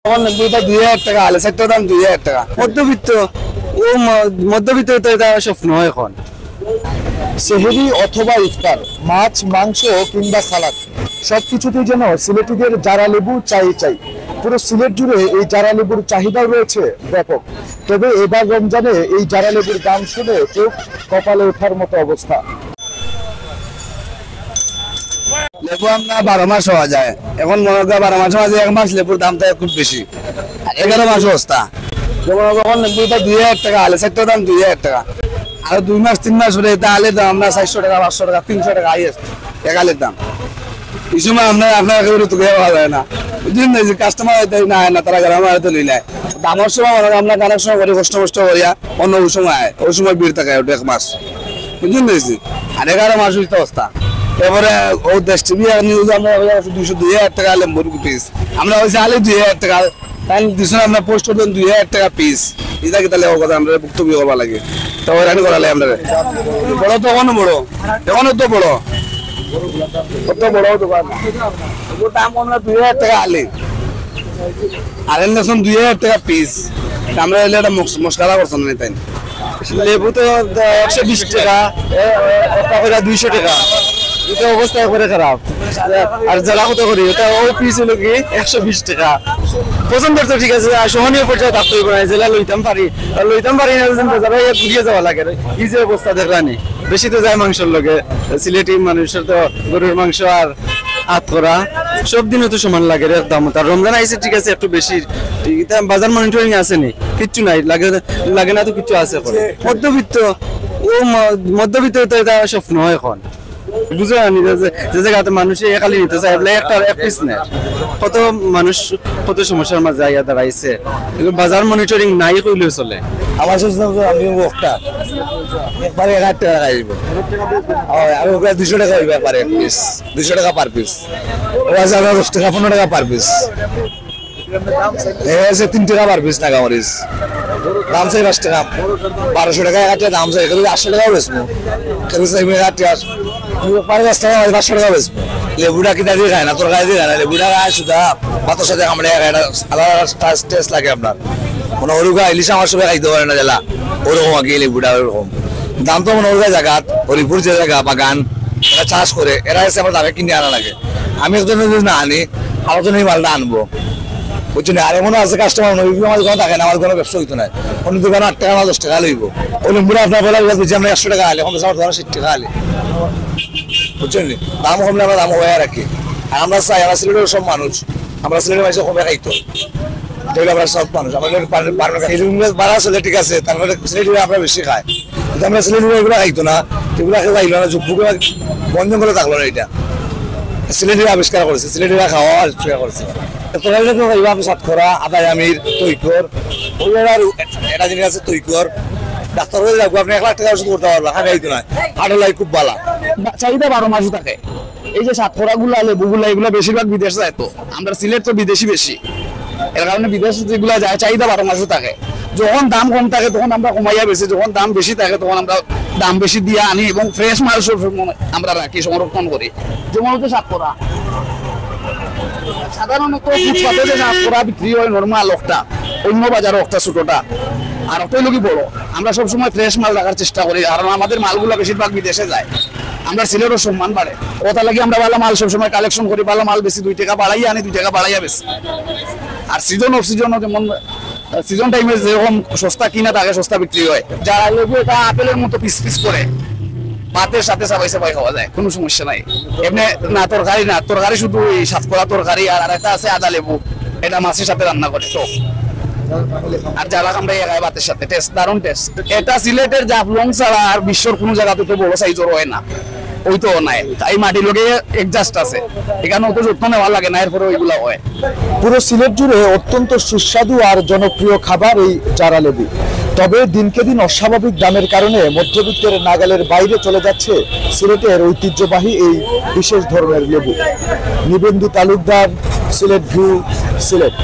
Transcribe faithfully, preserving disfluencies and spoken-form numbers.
এখন লেবুটা দুই হাজার টাকা আলে, সেটটার দাম দুই হাজার টাকা। মধ্যবিত্ত, ও ম-, মধ্যবিত্ত তো এটা স্বপ্ন এখন। সেহরি অথবা ইফতার, মাছ, মাংস কিংবা সালাদ, সবকিছুতেই যেন সিলেটিদের জারা লেবু চাই চাই। পুরো সিলেট জুড়ে এই জারা লেবুর চাহিদাও রয়েছে ব্যাপক। তবে এবার রমজানে এই জারা লেবুর দাম শুনে চোখ কপালে ওঠার মতো অবস্থা। লেবু আমরা বারো মাস পাওয়া যায়। এখন মনে হয় বারো মাসের মাঝে এক মাস লেবুর দামটা খুব বেশি, আর এগারো মাস অবস্থা। যেমন এখন লেবুটা দুই হাজার টাকা আলে, সেটটার দাম দুই হাজার টাকা। আর দুই মাস তিন মাস হলে এটা আলের দাম আমরা চারশো টাকা, পাঁচশো টাকা, তিনশো টাকা হাইয়েস্ট এক আলের দাম। এই সময় আমরা আপনার একেবারে তুলে পাওয়া যায় না, বুঝলেন না? যে কাস্টমার এটা না হয় না, তারা গ্রামে হয়তো লই নেয়। দামের সময় মনে হয় আমরা অনেক সময় করি কষ্ট মষ্ট করিয়া অন্য ওই সময় আয়, ওই সময় ভিড় থাকে ওটা এক মাস, বুঝলেন না? আর এগারো মাস হইতে অবস্থা। এরপরে ও দেশ টিভি নিউজ আমরা দুইশো দুই হাজার টাকা লেম্বুর পিস, আমরা ওই আলে দুই হাজার টাকা। তাই দিছুন আমরা পোস্ট করবেন দুই হাজার টাকা পিস। এটা কি তাহলে ও কথা আমরা ভুক্তভোগী হবা লাগে? তো হয়রানি করালে আমরা। বড় তো এখনো বড়, এখনো তো বড়, কত বড় দোকান। ওর দাম আমরা দুই হাজার টাকা আলে, আর এর লেসন দুই হাজার টাকা পিস। আমরা এলে একটা মস-, মশলা করছেন না তাই। লেবু তো একশো বিশ টাকা, এ, এ, একটা করে দুইশো টাকা। এটা অবস্থা একবারে খারাপ। আর যারা কত করি, ওটা ও পিস হলো কি একশো বিশ টাকা। পছন্দের তো ঠিক আছে, আর সহনীয় পর্যায়ে থাকতে হইব না, যেটা লইতাম পারি। আর লইতাম পারি না, যখন বাজারে গিয়ে ঘুরিয়ে যাওয়া লাগে। এই যে অবস্থা দেখলানি, বেশি তো যায় মাংসের লগে। সিলেটি মানুষের তো গরুর মাংস আর আত করা, সব দিনে তো সমান লাগে রে দাম। আর রমজান আইছে ঠিক আছে, একটু বেশি, ঠিক আছে, বাজার মনিটরিং আছে নি, কিচ্ছু নাই, লাগে, লাগে না তো কিচ্ছু আছে করে। মধ্যবিত্ত, ও ম-, মধ্যবিত্ত তো এটা স্বপ্ন এখন। বুঝো না নি, যে, যে, যে জায়গাতে মানুষে খালি নিতে চায়, বলে একটা এক পিস নেয়। কত মানুষ কত সমস্যার মাঝে আইয়া দাঁড়াইছে। এগুলো বাজার মনিটরিং নাই কইলেও চলে। আমার সুস্থ আমি একটা একবারে এক হাজার টাকা খাই দিব। হয়, আমি ওগুলো দুশো টাকা হইবে একবারে এক পিস, দুশো টাকা পার পিস। ও আছে আপনার দশ টাকা, পনেরো টাকা পার পিস। এ আছে তিন টাকা পার পিস নাগা মরিচ, দাম চাই পাঁচ টাকা, বারোশো টাকা এক আটিয়া দাম চাই, কেউ আটশো টাকাও বেচবো, কেউ চাইবে এক আটিয়া, পাঁচ পাঁচ টাকা, পাঁচশো টাকা বেচবো। লেবুটা কিতা দিয়ে খায় না, তরকারি দিয়ে খায় না, লেবুটা খায় শুধু ভাতের সাথে কামড়ে খায়, এটা আলাদা টেস্ট লাগে আপনার। মনে হরুগা ইলিশ আমার সবাই খাইতে পারে না, জেলা ওরকম আর কি, লেবুটা ওরকম। দাম তো মনে হরুগা জায়গা, হরিপুর যে জায়গা বাগান, এরা চাষ করে, এরা এসে আমার দামে কিনে আনা লাগে। আমি একজন যদি না আনি, আমার জন্য এই মালটা আনবো, বুঝছেন? আর এমনও আছে কাস্টমার, ওই আমার দোকানে থাকে না, আমার কোনো ব্যবসা হইতো না। অন্য দোকানে আট টাকা, আমার দশ টাকা লইব। ওই নম্বরে আপনার বলা, বুঝছি আমরা একশো টাকা আলে, পঞ্চাশ আমার দোকানে ষাট টাকা আলে, বুঝছেন নি? দাম কমলে আমরা দাম হয়ে রাখি। আর আমরা চাই, আমরা সিলেটের সব মানুষ, আমরা সিলেটের মানুষ কমে খাইতো, তাহলে আমরা সব মানুষ, আমাদের পার-, পার-, এই রুমে বাড়া চলে, ঠিক আছে, তারপরে সিলেটি আমরা বেশি খাই। যদি আমরা সিলেটি এগুলো খাইতো না, এগুলো খেয়ে খাইলো না, বুকে বন জঙ্গলে থাকলো না এটা। সিলেটিরা আবিষ্কার করেছে, সিলেটিরা খাওয়া আবিষ্কার করেছে। তো খাইলে তো এইভাবে সাতকরা, আদায় আমির, তৈকর, ওই আর এটা জিনিস আছে তৈকর। ডাক্তার হয়ে যাবো, আপনি এক লাখ টাকা ওষুধ করতে পারবেন, খাওয়া খাইতো না। হার্টের লাগি খুব ভালো। বা-, চাহিদা বারো মাসও থাকে। এই যে সাতকরা গুলা, লেবু গুলা, এগুলা বেশিরভাগ বিদেশ যায় তো। আমরা সিলেট তো বিদেশি বেশি, এর কারণে বিদেশ যেগুলা যায় চাহিদা বারো মাসও থাকে। যখন দাম কম থাকে তখন আমরা কমাইয়া বেচি, যখন দাম বেশি থাকে তখন আমরা দাম বেশি দিয়া আনি এবং ফ্রেশ মাল সব সময় আমরা রাখি, সংরক্ষণ করি। যেমন হচ্ছে সাতকরা, সাধারণত ফুটপাতে যে সাতকরা বিক্রি হয় নরমাল একটা, অন্য বাজারও একটা ছোটটা, আর একটা হইলো কি বড়। আমরা সবসময় ফ্রেশ মাল রাখার চেষ্টা করি, কারণ আমাদের মালগুলা বেশিরভাগ বিদেশে যায়। আমরা সিলেটও সম্মান বাড়ে, ওটা লাগি আমরা ভালো মাল সবসময় কালেকশন করি, ভালো মাল বেশি দুই টাকা বাড়াইয়া আনি, দুই টাকা বাড়াইয়া বেশি। আর সিজন অফ সিজনও যেমন সিজন টাইমে যেরকম সস্তা কিনা থাকে, সস্তা বিক্রি হয়। যারা লেবু এটা আপেলের মতো পিস পিস করে ভাতের সাথে চাবাই চাবাই খাওয়া যায়, কোনো সমস্যা নাই। এমনি না তরকারি, না তরকারি, শুধু ওই সাতকরা তরকারি আর আরেকটা আছে আদা লেবু, এটা মাছের সাথে রান্না করে টক। আর যারা আমরা একাই ভাতের সাথে, টেস্ট, দারুণ টেস্ট। এটা সিলেটের জাফলং ছাড়া আর বিশ্বর কোনো জায়গাতে তো বড় সাইজের হয় না, ওই তো নাই। এই মাটির লগে অ্যাডজাস্ট আছে, এখানে অত যত্ন নেওয়া লাগে না, এরপরে ওইগুলা হয়। পুরো সিলেট জুড়ে অত্যন্ত সুস্বাদু আর জনপ্রিয় খাবার এই জারা লেবু। তবে দিনকে দিন অস্বাভাবিক দামের কারণে মধ্যবিত্তের নাগালের বাইরে চলে যাচ্ছে সিলেটের ঐতিহ্যবাহী এই বিশেষ ধরনের লেবু। নিবেন্দু তালুকদার, সিলেট ভিউ, সিলেট।